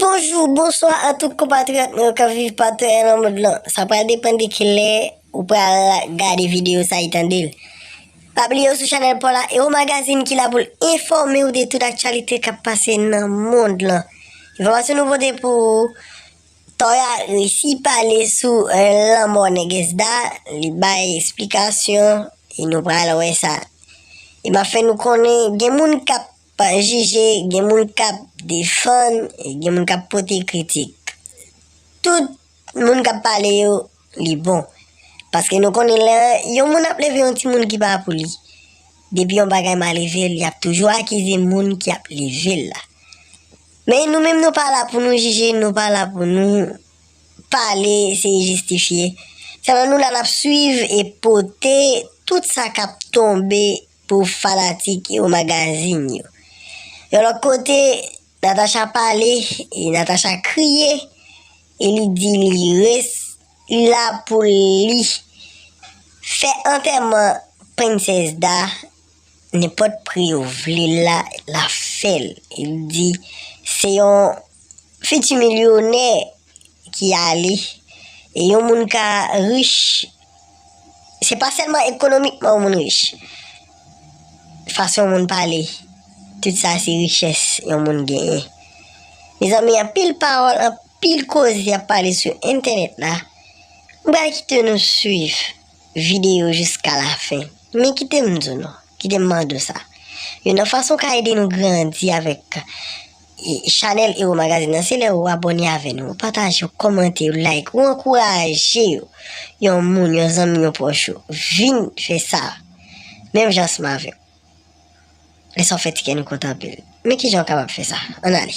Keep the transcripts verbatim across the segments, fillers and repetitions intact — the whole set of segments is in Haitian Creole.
Bonjou, bonswa a tout konpatriyòt mwen yo k ap viv patou nan mond lan. Sa pral depann de kilè ou pral gade videyo sa a e tande l. Pa bliye w sou chanèl pa w la, Ewo Magazine ki la pou l enfòme w de tout aktyalite k ap pase nan mond lan. Enfòmasyon nou pote pou ou, Toya resi pale sou, eh, lanmò Nègès Da, li bay esplikasyon, e nou pral wè sa. E m ap fè nou konnen, gen moun k ap jije, gen moun k ap defann, e gen moun k ap pote kritik. Tout moun k ap pale yo, li bon. Paske nou konnen lè yon moun ap leve yon timoun ki pa pou li, depi yon bagay mal rive l, y ap toujou akize moun ki ap leve l la. Men nou menm nou pa la pou nou jije, nou pa la pou nou pale, eseye jistifye. Sèlman nou la n ap swiv e pote tout sa k ap tonbe pou fanatik Ewo Magazine yo. Yon lòt kote, Natacha pale, e Natacha kriye, e li di li res-, li la pou li fè antèman Prensès Da, nenpòt pri yo vle l la, l ap fè l. E li di se yon fiti milyonè ki ale. E yon moun ka rich, se pa sèlman ekonomikman yon moun rich. Fason yon moun pale, tout sa se richès yon moun genyen. Mezanmi, anpil pawòl, anpil koze ap pale sou entènèt la. M pral kite nou swiv videyo jiska lafen. Men kite m di w non, kite m mande w sa. Youn nan fason w ka ede nou grandi avèk, e, chanèl Ewo Magazine nan, se lè ou abòne avè nou, ou pataje, ou kòmante, ou like, ou ankouraje yo. Yon moun, yon zanmi, yon pwòch ou, vin fè sa. Menm jan ansanm avè w. Lè sa w fè ti kè nou kontan anpil. Men kijan w kapab fè sa? Ann ale.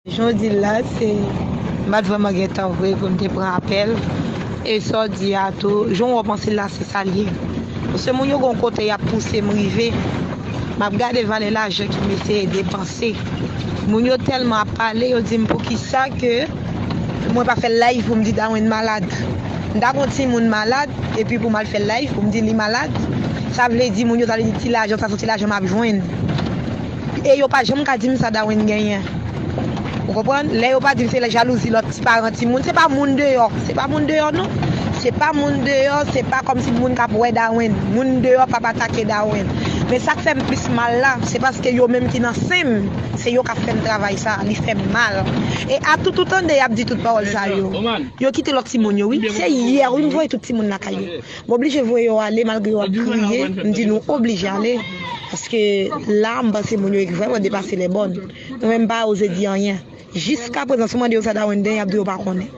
Jan w di l la, se, m pa t vrèman gen tan vre pou m te pran apèl. E sa w di a tou, jan w wè w panse l la, se sa l ye. Paske moun yo gen yon kote y ap pouse m rive. M ap gade valè lajan ke m eseye depanse. Moun yo tèlman ap pale, yo di m poukisa ke mwen pa fè live pou m di Darwin malad. M ta gon timoun malad, epi pou m al fè live pou m di li malad. Sa vle di moun yo ta vle di ti lajan, sa se ti lajan m ap jwenn. E yo pa janm ka di m sa Darwin genyen. Ou konprann? Lè yo pa di m se jalouzi lòt ti paran timoun, se pa moun deyò. Se pa moun deyò non. Se pa moun deyò, se pa kòmsi moun k ap wè Darwin. Moun deyò p ap atake Darwin. Men sa k fè m plis mal la, se paske yo menm ki nan sen m, se yo k ap fè m travay sa, li fè m mal. E a tout ou tande y ap di tout pawòl sa yo. Yo kite lòt timoun yo wi. Se yè wi m voye tout timoun lakay yo. M oblije voye yo ale malgre yo ap kriye, m di nou oblije ale. Paske la, m panse moun yo vrèman depase lè bòn. Mwen menm m pa oze di anyen. Jiska prezan, si w mande yo sa Darwin genyen, y ap di yo pa konnen.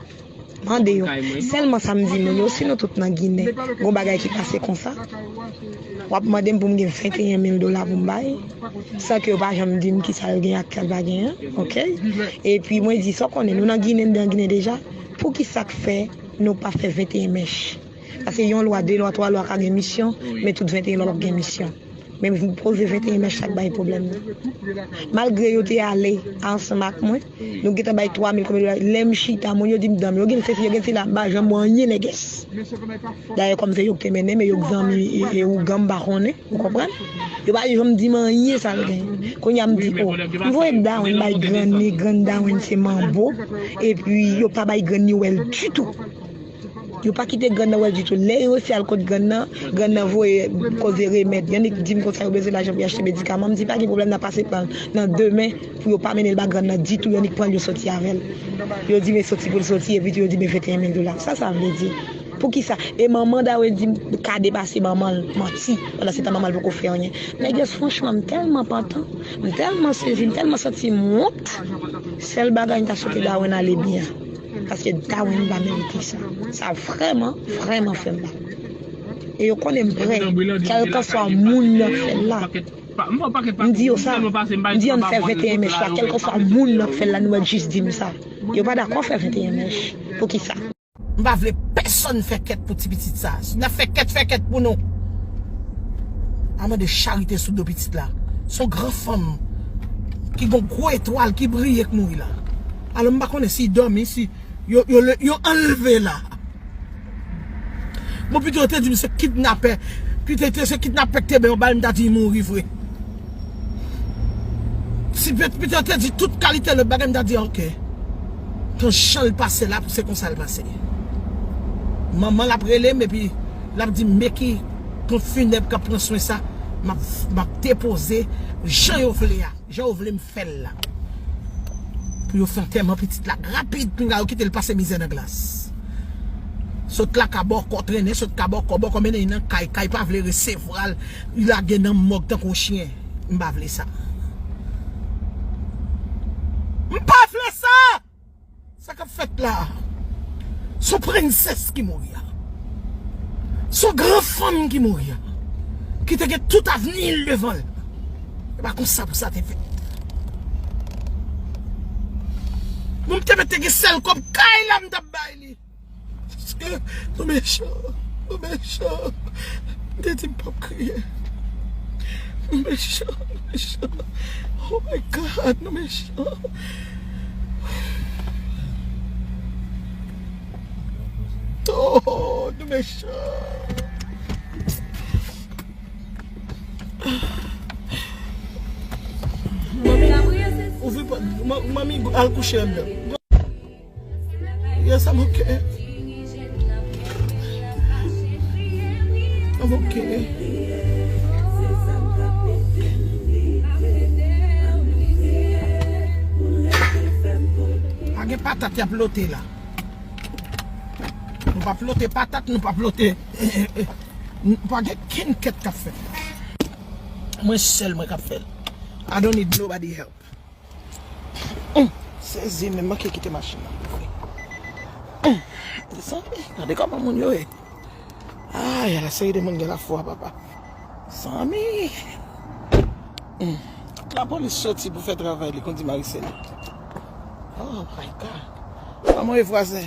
Mande yo. Sèlman sa m di moun yo, si nou tout nan Ginen, gon bagay ki pase konsa, w ap mande m pou m gen venteyen mil dola pou m bay, san ke yo pa janm di m kisa l gen ak sa l pa gen an, oke? Epi mwen di, sa w konnen, nou nan Ginen, nou nan Ginen deja, poukisa k fè nou pa fè venteyen mèch? Paske yon lwa, de lwa, twa lwa ka gen misyon, men tout venteyen lwa p ap gen misyon. Men m poze venteyen mèch sa k bay pwoblèm nan. Malgre yo te ale ansanm ak mwen, nou gentan bay twa mil konbyen dola. Lè m chita, moun yo di m danm, yo gen sesi, yo gen sila, m pa janm wè anyen nègès. Dayè kòm se yo k te mennen, men yo k zanmi e, e ougan, m pa konnen, ou konprann? Yo pa janm di m anyen sa l gen. Kounye a m di, o, m voye Darwin bay grann li, grann Darwin se manbo, epi yo pa bay grann li wè l ditou. Yo pa kite grann nan wè l ditou. Lè yo resi al kot grann nan, grann nan voye koze remèd. Yo annik di m konsa yo bezwen lajan pou yo achte medikaman. M di pa gen pwoblèm, n a pase pa l nan demen pou yo pa mennen l ba grann nan ditou. Yo annik pran l, yo soti avè l. Yo di men soti pou l soti, epi tou yo di men venteyen mil dola. Sa sa vle di? Poukisa? E manman Darwin di m ka depase manman l, manti. Pandan se tan manman l poko fè anyen. Nègès, franchman, m tèlman pantan, m tèlman sezi, m tèlman santi m wont. Sèl bagay m ta swete Darwin ale byen. Paske Darwin pa merite sa. Sa vrèman, vrèman fè m mal. E yo konnen m prè, kèlkanswa moun nan k fè l la. M di yo sa, m di ann fè venteyen mèch la, kèlkanswa moun nan k fè l la, nou mèt jis di m sa. Yo pa dakò fè venteyen mèch. Poukisa? M pa vle pèsonn fè kèt pou ti pitit sa. Si n ap fè kèt, fè kèt pou nou. Amande charite sou do pitit la. Se yon gran fanm ki gon gwo etwal ki briye k mouri la. Alò m pa konnen si dòmi, si yo, yo, yo anlve la. Bon, pito yo te di m se kidnapè. Pito yo te se kidnapè ki te bay yon bal, m ta di mouri vre. Si pito yo te di tout kalite lòt bagay, m ta di oke. Tan jan l pase la, se konsa l pase. Manman l ap rele m epi l ap di m men ki ponp finèb k ap pran swen sa, m ap, m ap depoze jan yo vle a, jan yo vle m fè l la. Pou yo fè antèman pitit la rapid, pinga yo kite l pase mizè nan glas. Sot la ka bòkò, trennen, sot ka bòkò, bòkò mennen nan kay, kay pa vle resevwa l, li lage nan mòg tankou chen. M pa vle sa. M pa vle sa! Sa k ap fèt la a, se yon prensès ki mouri a. Se yon gran fanm ki mouri a. Ki te gen tout avni l devan l. E pa konsa pou sa te fèt. Bon, m te mèt te gen sèl kòb kay la m t ap bay li. Paske nou mechan, nou mechan. M te di m p ap kriye. Nou mechan, nou mechan. Oh my God, nou mechan. Oh, nou mechan. Ouvri pòt, ma-, manmi al kouche anndan. Yes, I'm okay. I'm okay. Pa gen patat y ap lote la. Nou p ap lote patat, nou p ap lote. Nou pa gen kenn kèt k ap fèt. Mwen sèl mwen k ap fè l. I don't need nobody help. Hum, sezi, men manke kite machin nan. Hum, desann, gade kòman moun yo ye. Ay, ala seri de moun gen lafwa, papa. Zanmi. Hum, lapolis soti pou fè travay li, kondi Maricel. Oh my God. Kòman ye vwazen?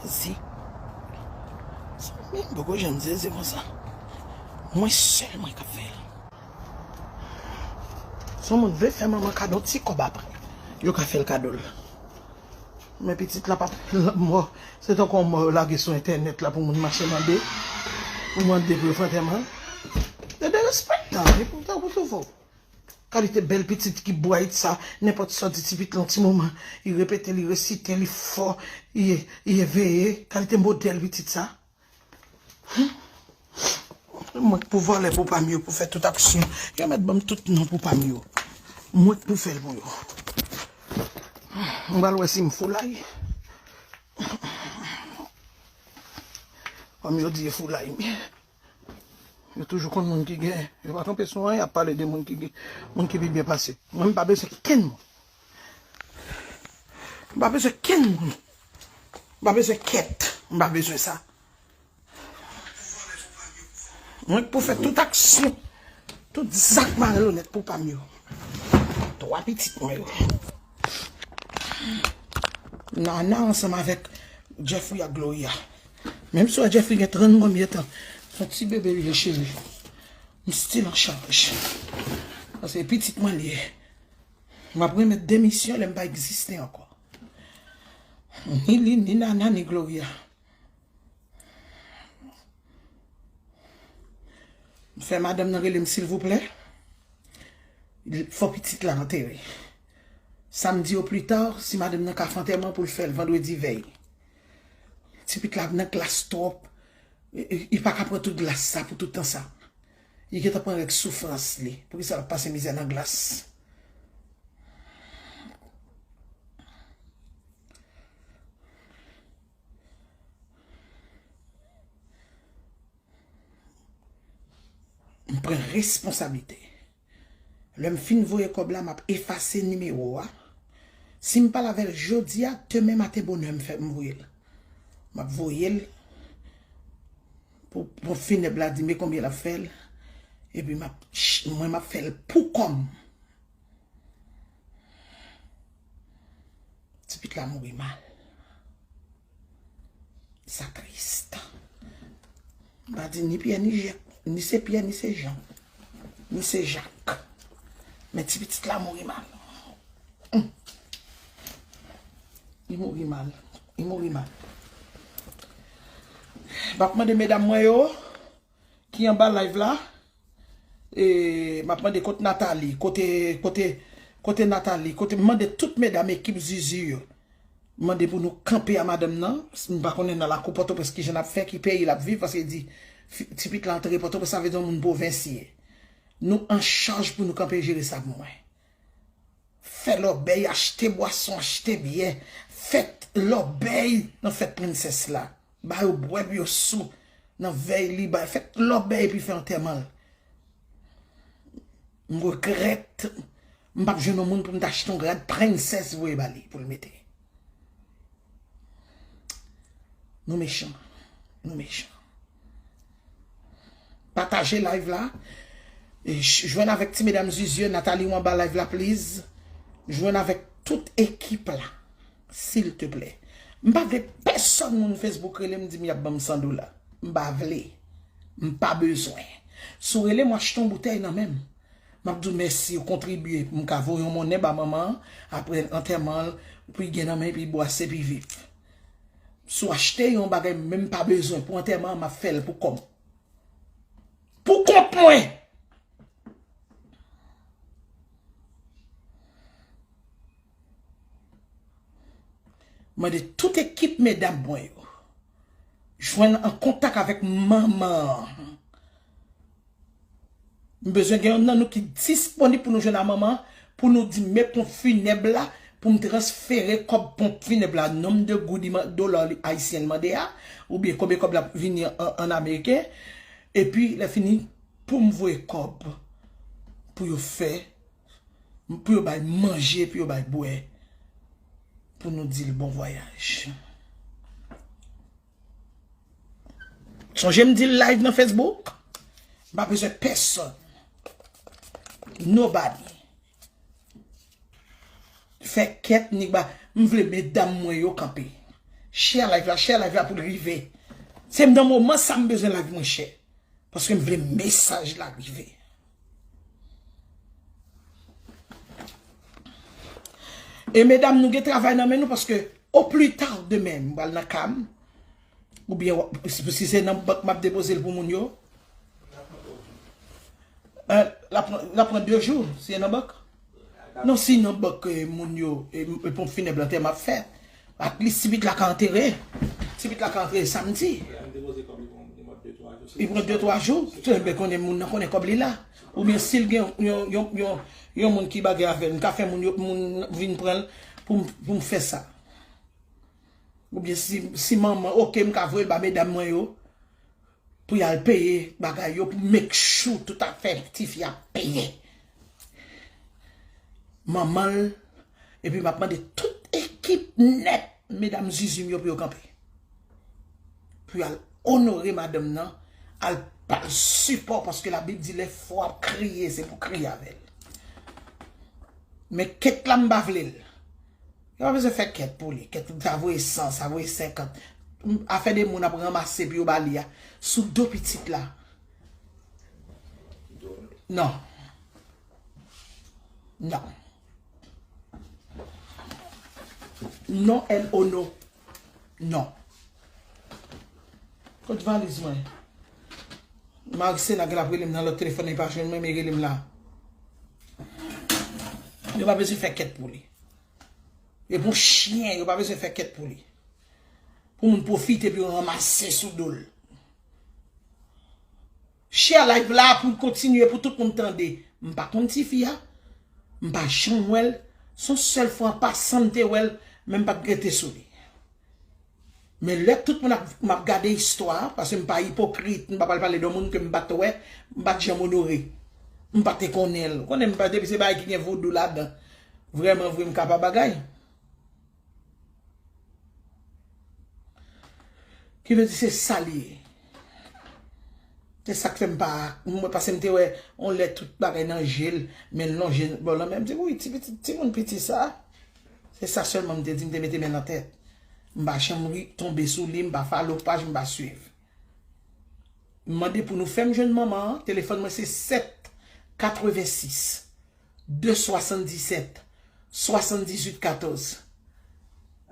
Sezi. Sa menm poko janm sezi konsa. Mwen sèl mwen k ap fè l. Si yon moun vle fè manman kado yon ti kòb apre, yo ka fè l kado l. Men pitit la p ap mò. Se tankou yon mò yo lage sou entènèt la pou moun mache mande. Pou mande pou yo fè antèman. Yo derespektan, e pou tankou touvo. Kalite bèl pitit ki bright sa, nenpòt sa w di ti pitit la yon ti moman, li repete, li resite, li fò, li, li eveye. Kalite modèl pitit sa. Mwen k pou vòlè pou pa m yo, pou fè tout aksyon. Yo mèt ban m tout non pou pa m yo. Mwen k pou fè l pou yo. M pral wè si m foulay. Kòm yo di e foulay m ye. Yo toujou konn moun ki gen. Yo pa kanpe sou anyen, y ap pale de moun ki gen, moun ki pi byen pase. Mwen, m pa bezwen kenn moun. M pa bezwen kenn moun. M pa bezwen kèt. M pa bezwen sa. Mwen k pou fè tout aksyon, tout zak malonèt pou pa m yo. Twa pitit mwen yo. Nana ansanm avèk Jeffrey ak Gloria. Menm si w wè Jeffrey gen trannwa mye tan, se yon ti bebe li ye cheri. M still an chaj. Paske pitit mwen li ye. M ap remèt demisyon lè m pa egziste ankò. Ni li, ni Nana, ni Gloria. M fè madanm nan rele m silvouplè. Fò pitit la antere. Samdi o pli ta, si madanm nan ka fè antèman pou l fè l vandredi vèy. Ti pitit la nan glas twòp. Li, li, li pa ka pran tout glas sa pou tout tan sa. Li gentan pran règ soufrans li. Poukisa l ap pase mizè nan glas? M pran responsablite. Lè m fin voye kòb la, m ap efase nimewo a. Si m pale avè l jodi a, demen maten bonè m fè m voye l. M ap voye l pou, pou finèb la di men konbyen l ap fè l. Epi m ap, mwen m ap fè l pou kò m. Ti pitit la mouri mal. Sa tris. M pa di ni Pyè, ni Jèk, ni se Pyè, ni se Jan, ni se Jak. Men ti pitit la mouri mal. Hum. Li mouri mal. Li mouri mal. M ap mande medam mwen yo ki anba live la, e, m ap mande kot Nathalie, kote, kote, kote Nathalie, kote, m mande tout medam ekip Zuzu yo. M mande pou nou kanpe a madanm nan. M pa konnen nan lakou Pòtoprens kijan l ap fè, ki peyi l ap viv, paske li di, fi- ti pitit la antre Pòtoprens, sa vle di yon moun pwovens li ye. Nou an chaj pou nou kanpe jere sa pou mwen. Fè lòbèy, achte bwason, achte byè. Fèt lòbèy nan fèt prensès la. Ba yo bwè pou yo sou. Nan vèy li, ba, fèt lòbèy epi fè antèman l. M regrèt, m p ap jwenn yon moun pou m ta achte yon rad prensès voye ba li pou l mete. Nou mechan. Nou mechan. Pataje live la. E j- jwenn avèk ti medam Zuzu, Nathalie ou anba live la, please. Jwenn avèk tout ekip la, silteplè. M pa vle pèsonn moun Facebook rele m di m y ap ban m san dola. M pa vle. M pa bezwen. Si w rele m, w achte yon boutèy nan men m. M ap di w mèsi, ou kontribye pou m ka voye yon monnen ba manman an, apre antèman l, pou l gen nan men, epi bwase, epi viv. Si w achte yon bagay, menm pa bezwen, pou antèman an, m ap fè l pou kò m. Pou kont mwen! Mande tout ekip medam mwen yo jwenn an kontak avèk manman an. M bezwen gen youn nan nou ki disponib pou nou jwenn a manman an, pou nou di men ponp finèb la, pou m transfere kòb ponp finèb la, nonm de goud li man- dola li- ayisyen li mande a, oubyen konbyen kòb l ap vini an, an ameriken, epi lè fini, pou m voye kòb, pou yo fè, pou yo bay manje, pou yo bay bwè, pou nou di l bon vwayaj. Sonje m di l live nan Facebook, m pa bezwen pèsonn. Nobody. Fè kèt, ni ba, m vle medam mwen yo kanpe. Share live la, share live la pou l rive. Se nan moman sa m bezwen live mwen share. Paske m vle mesaj la rive. E medam, nou gen travay nan men nou paske o pli ta demen, m pral nan ka m. Oubyen, w- si, si se nan bank m ap depoze l pou moun yo. Eh, l ap pran, l ap pran de jou, si se nan bank. Non, si nan bank, eh, moun yo, eh, eh, ponp finèb lan te m ap fè. At least, ti pitit la ka antere. Ti pitit la ka antere samdi. Li pran de, twa jou. Enben, konnen moun nan konnen kòb li la. Oubyen si l gen yon, yon, yon, yon moun ki bagay avè l, m ka fè moun yo, moun vin pran l pou m, pou m fè sa. Oubyen si, si manman, oke, m ka voye l ba medam mwen yo, pou y al peye bagay yo, pou make sure tout afè tifi a peye. Manman l, epi m ap mande tout ekip nèt, medam Zuzu m yo pou yo kanpe. Pou y al onore madanm nan, al ba l sipò, paske Labib di lè fwa ap kriye, se pou kriye avè l. Men kèt la m pa vle l. Yo pa bezwen fè kèt pou li. Kèt pou sa voye san, sa voye senkant. Afè de moun ap ranmase pou yo ba li a. Sou do pitit la. Non. Non. Non, N O, non. Non. Kot valiz mwen? Mari Sena gen l ap rele m nan lòt telefòn, li pa jwenn mwen, men rele m la. Yo pa bezwen fè kèt pou li. E pou chen, yo pa bezwen fè kèt pou li. Pou moun pwofite, pou yo ranmase sou do l. Share live la pou l kontinye, pou tout moun tande. M pa konn tifi a. M pa janm wè l. Se yon sèl fwa an pasan m te wè l, men m pa t rete sou li. Men lè tout moun ap, m ap gade istwa, paske m pa ipokrit, m pa pral pale de yon moun ke m pa t wè, m pa t janm onore. M pa te konnen l. Ou konnen m pa, depi se bagay ki gen vodou ladan. Vrèman vre, m ka pa bagay. Ki vle di se sa li ye. Se sa k fè m pa, mwen, paske m te wè yon lè tout bagay nan je l, men l lonje bò l nan men, m di, wi, ti pitit, timoun piti sa. Se sa sèlman m te di, m te mete men nan tèt. M pa janm ri, tonbe sou li, m pa follow paj, m pa swiv. M mande pou nou fè m jwenn manman an. Telefòn mwen se sèt katrevensis de swasanndisèt swasanndizuit katòz.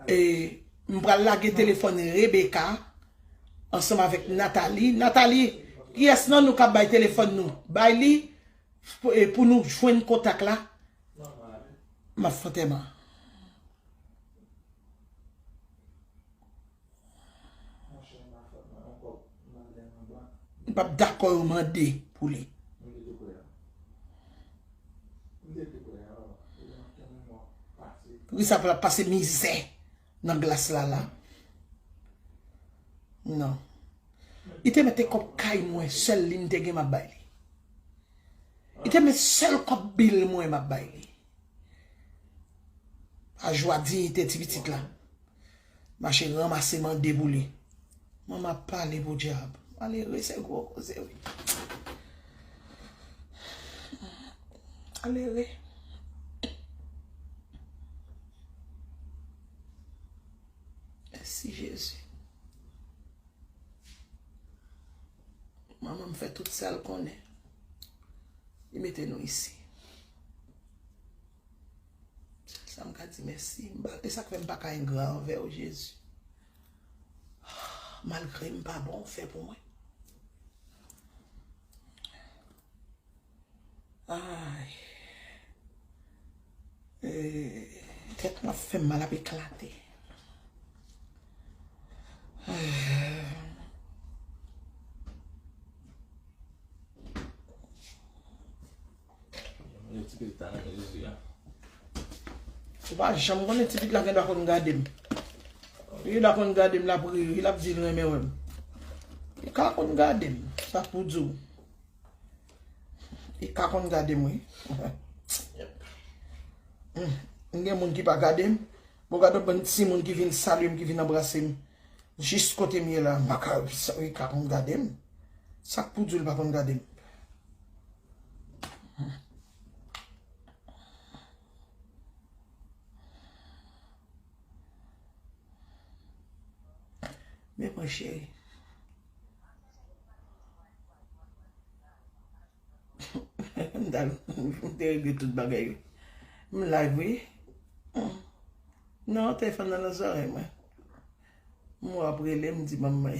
E m pral lage telefòn Rebecca ansanm avèk Nathalie. Nathalie, kiyès nan nou k ap bay telefòn nou? Bay li pou, e pou nou jwenn kontak la. M ap fè antèman. M p ap dakò yo mande pou li. Pou ki sa pou l ap pase mizè nan glas la la? Non. Li te mete kòb kay mwen, sèl li m te gen m ap bay li. Li te met sèl kòb bil mwen m ap bay li. A jwa diyite ti pitit la. Mache ranmase mande pou li. Manman ap pale pou dyab. Malere se gwo koze wi. Malere. Mèsi Jezi. Manman m fè tout sa l konnen. Li mete nou isi. Sèl sa m ka di mèsi. M pa, e sa k fè m pa ka engra anvè w, Jezi. Malgre m pa bon, w fè pou mwen. Ay. Eh, tèt mwen ap fè m mal, ap eklate. Ou pa janm konnen ti pitit la gen dwa konn gade m. Li gen dwa konn gade m, l ap ri, l ap di l renmen wè m. Li ka konn gade m, sa k pou di w. Li ka konn gade m, wi. Hmm. M gen moun ki pa gade m. Bon, gade yon bann timoun ki vin salye m, ki vin anbrase m. Jis kote m ye la, m pa ka, li ka konn gade m. Sa k pou di l pa konn gade m? Men mwen cheri. M ta, m te regle tout bagay yo. M live wi. Non, telefòn nan nan zòrèy mwen. M wè w ap rele m, di manman.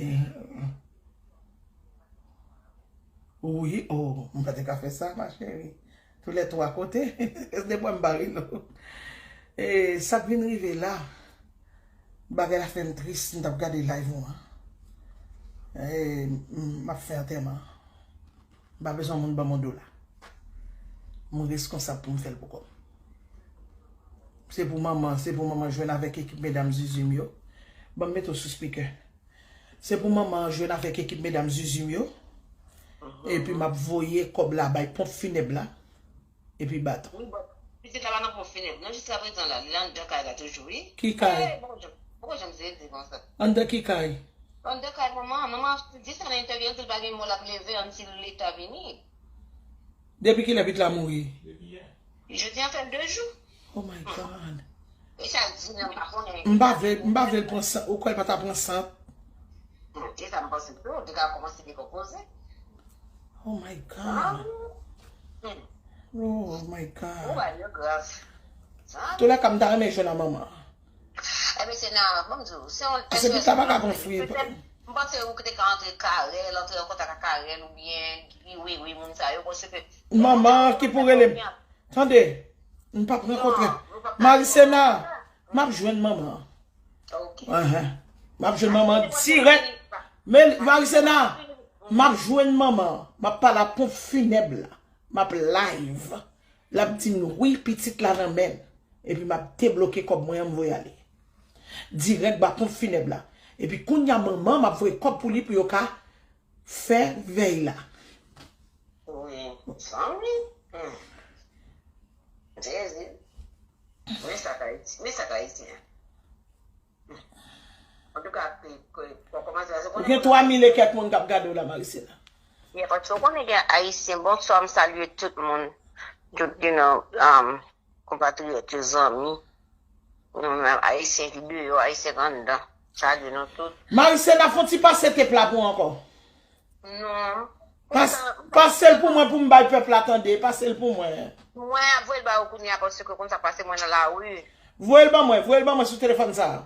Wi, oh, m pa te ka fè sa, ma chérie. Tou lè twa kote, se de pwen m pa rele w. E sa k vin rive la, bagay la fè m tris, m t ap gade live ou an. E m ap fè antèman. M pa bezwen moun ban m yon dola. M reskonsab pou m fè l pou kò m. Se pou manman, se pou manman jwenn avèk ekip medam Zuzu m yo. Ban m mete w sou speaker. Se pou manman an jwenn avèk ekip medam Zuzu m yo. Epi m ap voye kòb la bay ponp finèb la. Epi baton. Wi, bon. Pitit la pa nan ponp finèb. Non, jiska prezan la, li anndan kay la toujou, wi. Ki kay? Eh, bon, jan, bon, jan m se di konsa. Anndan ki kay? Anndan kay manman an. Manman an di sa nan entèvyou, l di l pa gen mò l ap leve ann si leta vini. Depi kilè pitit la mouri? Jodi an fè de jou. Oh my God. E sa l di nan m pa konnen. M pa vle, m pa vle l pran sant. Ou kwè l pa ta pran sant? Hmm, e sa m panse tou, li ka kòmanse dekonpoze. Oh my God. Oh my God. Ou ba yo grav. Tou lè ka m ta renmen jwenn a manman. Ebyen se nan, ban m di w, se yon... Paske pitit la pa ka pran fwi. M panse ou ki te ka antre kare l, antre an kontak ak kare l oubyen di wi, wi, moun sa yo, paske... Manman ki pou rele m. Tande, m p ap rankontre. Marisena, m ap jwenn manman an. Enhen. M ap jwenn manman an dirèk. Men, Marisena, m ap jwenn manman an. M ap pale a ponp finèb la. M ap live. L ap di m wi, pitit la nan men l. Epi m ap debloke kòb mwen an, m voye ale. Dirèk ba ponp finèb la. Epi kounye a manman, m ap voye kòb pou li pou yo ka fè vèy la. Wi, zanmi. Hmm. Jezi. Men sa k Ayiti, men sa k Ayisyen. Antouka, ke, ke, pou kòmanse, paske... Ou gen twa mil e kèk moun k ap gade w la, Marisela. Yeah, paske w konnen gen Ayisyen, bonswa, m salye tout moun. Tout, you know, um, konpatriyòt yo, zanmi. Nou menm, Ayisyen ki deyò, Ayisyen ki anndan. Salye nou tout. Marisela, fè yon ti pase tep la pou ankò. Non. Pas, pase l pou mwen pou m bay pèp la tande. Pase l pou mwen. Mwen ap voye l ba ou kounye a paske konn sa k pase mwen nan lari. Voye l ban mwen. Voye l ban mwen sou telefòn sa a.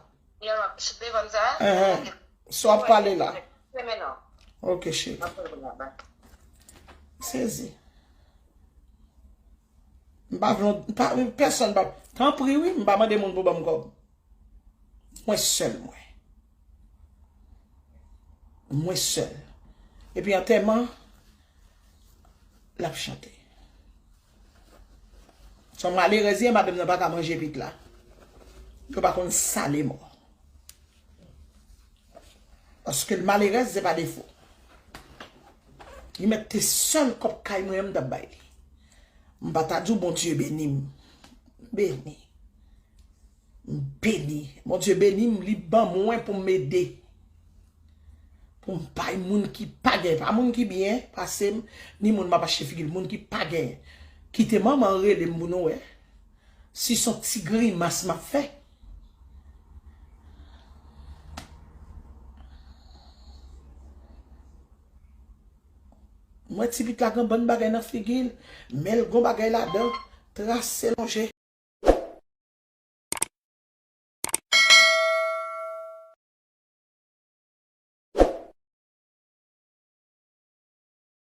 Yo, sou telefòn sa a? Enhen. Sa w ap pale la. Renmen non. Ok, cheri. M ap voye l ba. Sezi. M pa vle, m pa, pèsonn pa. Tanpri wi, m pa mande moun pou ban m kòb. Mwen sèl mwen. Mwen sèl. Epi antèman, l ap chante. Se yon malerèz ye, madanm nan pa ka manje pit la. Yo pa konn sale mò. Paske l malerèz, se pa defo. Li mèt te sèl kòb kay mwen an, m t ap bay li. M pa ta di w Bondye beni m. Beni. M beni. Bondye beni m, li ban mwen pou m ede. Pou m bay moun ki pa gen, pa moun ki byen pase m, ni moun m ap achte figi l, moun ki pa gen. Kite manman rele m pou nou wè. Si s on ti grimas m ap fè. M wè ti pit la gen bann bagay nan figi l, men l gon bagay ladan, trase lonje.